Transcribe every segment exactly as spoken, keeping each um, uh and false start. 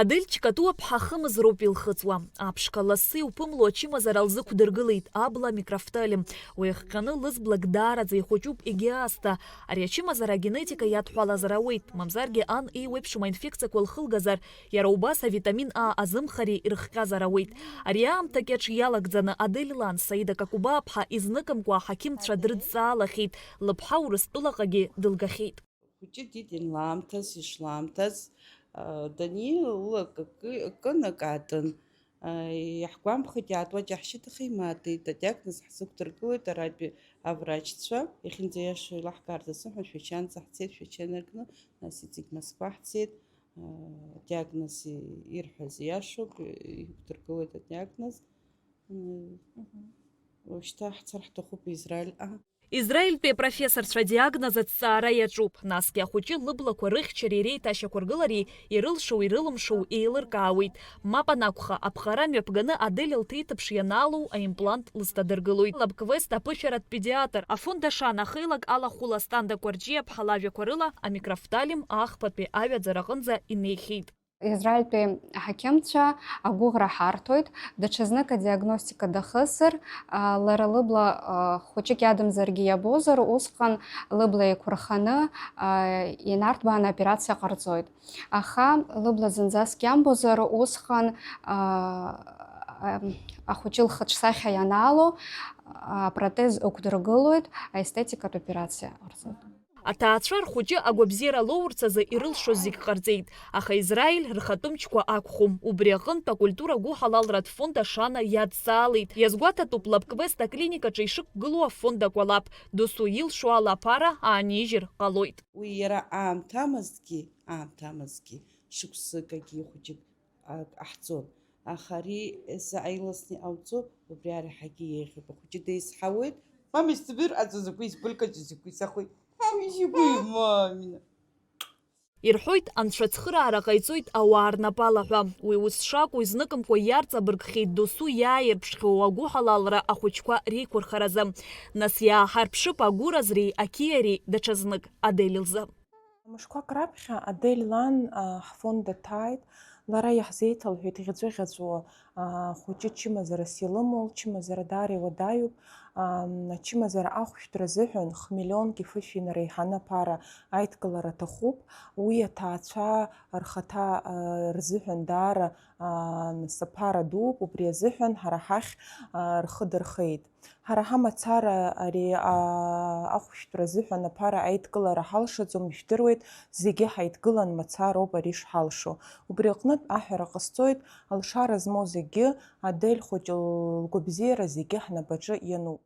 Адель Чкатуа-ԥҳа хымз роуп илхыҵуа. Аԥшқа лассы иуԥымло ачымазара лзықәдыргылеит абла микрофталем. Уи иахҟьаны лызблак даараӡа ихәыҷуп егьи аасҭа. Ари ачымазара агенетика иадҳәалазар ауеит, мамзаргьы ан еиуеиԥшым аинфекциақәа лхылгазар, иара убас авитамин А азымхареи ирыхҟьазар ауеит. Ари аамҭа кьаҿ иалагӡаны Адель лан Саида Какубаа-ԥҳа изныкымкәа аҳақьымцәа дрыдҵаалахьеит, лыԥҳа Урыстәылаҟагьы дылгахьеит. Хәыҷы дит ианлаамҭаз, ишлаамҭаз, а, даниил лак акы, акы накаатын. А, иаҳгәамԥхеит, иаатуа џьаҳшьаҭахеи маатит, адиагноз ҳзықәдыргылеит аратәи аврачцәа, иахьынӡаиашоу еилаҳкаарц азыҳәан Шәачанӡа ҳцеит, Шәача инаркны, нас иҵегь Москва ҳцеит. А, адиагноз и-, ирҳәаз иашоуп, иқәдыргылоит адиагноз. М, Мгм. Уажәшьҭа ҳцар ҳҭахуп Израильҟа. Израильтәи апрофессорцәа адиагноз аҭҵаара иаҿуп, насгьы ахәыҷы лыблақәа рыхьчареи реиҭашьақәыргылареи ирылшоу-ирылымшоу еилыркаауеит. Мап анакәха, аԥҟара мҩаԥганы Адель лҭеиҭыԥш ианаалоу аимплант лызҭадыргылоит. Лабквест аԥышәаратә педиатр, афонд Ашана ахеилак алахәыла Асҭанда Кәарҷиа-ԥҳа лажәақәа рыла амикрофталем ахԥатәи аҩаӡара аҟынӡа инеихьеит. Израильтәи аҳақьымцәа агәыӷра ҳарҭоит, даҽазнык адиагностика дахысыр, а, лара лыбла, а, хәыҷык иадамзаргьы иабозар, усҟан лыбла еиқәырханы, а, инарҭбааны аоперациа ҟарҵоит. Аха лыбла зынӡаск иамбозар, усҟан, а, а, ахәыҷы лхаҿсахьа ианаало, апротез ықәдыргылоит, аестетикатә операциа ҟарҵоит. Аҭаацәа рхәыҷы агәабзиара лоурц азы ирылшоз зегь ҟарҵеит, аха Израиль рхатәы мчқәа ақәхом. Убри аҟынтә акультура гәыҳалалратә фонд Ашана иадҵаалеит. Иазгәаҭатәуп Лабквест аклиникаҿы ишықәгылоу афонд акәалаԥ. Досу илшо ала аԥара аанижьыр ҟалоит. Уи иара аамҭамызҭгьы, аамҭамызҭгьы, шықәсыкгьы хәыҷык а-, ҟаҳҵон. Аха ари заҟа иласны иҟауҵо, убри ара ҳагьы еиӷьуп. Ахәыҷы деизҳауеит. Мамеи, сдыбыр аӡәы закәи збылькаҿы закәи сахәи. Ҳау, изакәи, мамина? Ирҳәоит, анцәа ацхыраара ҟаиҵоит ауаа рнапала ҳәа. Уи ус шакәу изныкымкәа иарҵабыргхьеит досу иааирԥшхьоу агәыҳалалра ахәыҷқәа реиқәырхаразы. Нас иааҳарԥшып агәыразреи ақьиареи даҽазнык Адель лзы. Мышқәак раԥхьа Адель лан, а, ҳфонд ҭааит, лара иаҳзеиҭалҳәеит ӷьаҵәыӷьаҵәуа, а, хәыҷы чымазарас илымоу, лчымазара даара иуадаҩуп, а, ачымазара ахәшәтәра азыҳәан хмиллионки фышәи инареиҳаны аԥара аидкылара аҭахуп, уи аҭаацәа рхаҭа, а, рзыҳәан даара, а, нас аԥара дууп, убри азыҳәан ҳара ҳахь, а, рхы дырхеит. Ҳара ҳамацара ари, аа, ахәшәтәра азыҳәан аԥара аидкылара ҳалшаӡом, ижәдыруеит, зегьы ҳаидгылан мацароуп ари шҳалшо. Убри аҟнытә аҳәара ҟасҵоит, алшара змоу зегьы Адель хәыҷы лгәабзиара зегьы ҳнапаҿы иануп.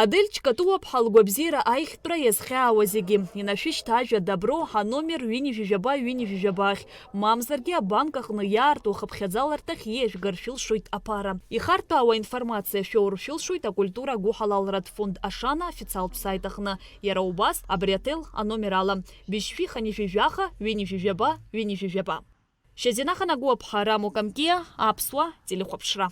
Адель Чкатуа-ԥҳа лгәабзиара аиӷьтәра иазхьаауа зегьы, инашәышьҭ ажәа Добро аномер ҩынҩажәи жәаба, ҩынҩажәи жәаба ахь. Мамзаргьы абанк аҟны иаарту ахыԥхьаӡаларҭахь ииашәгар шәылшоит аԥара. Ихарҭәаауа аинформациа шәоур шәылшоит акультура гәыҳалалратә фонд Ашана аофициалтә сайт аҟны. Иара убас абри аҭел аномер ала, быжьшәи хынҩажәи жәаха, ҩынҩажәи жәаба, ҩынҩажәи жәаба. Шьазина Ханагәаԥҳа, Рамо Камкиа, Аԥсуа телехәаԥшра.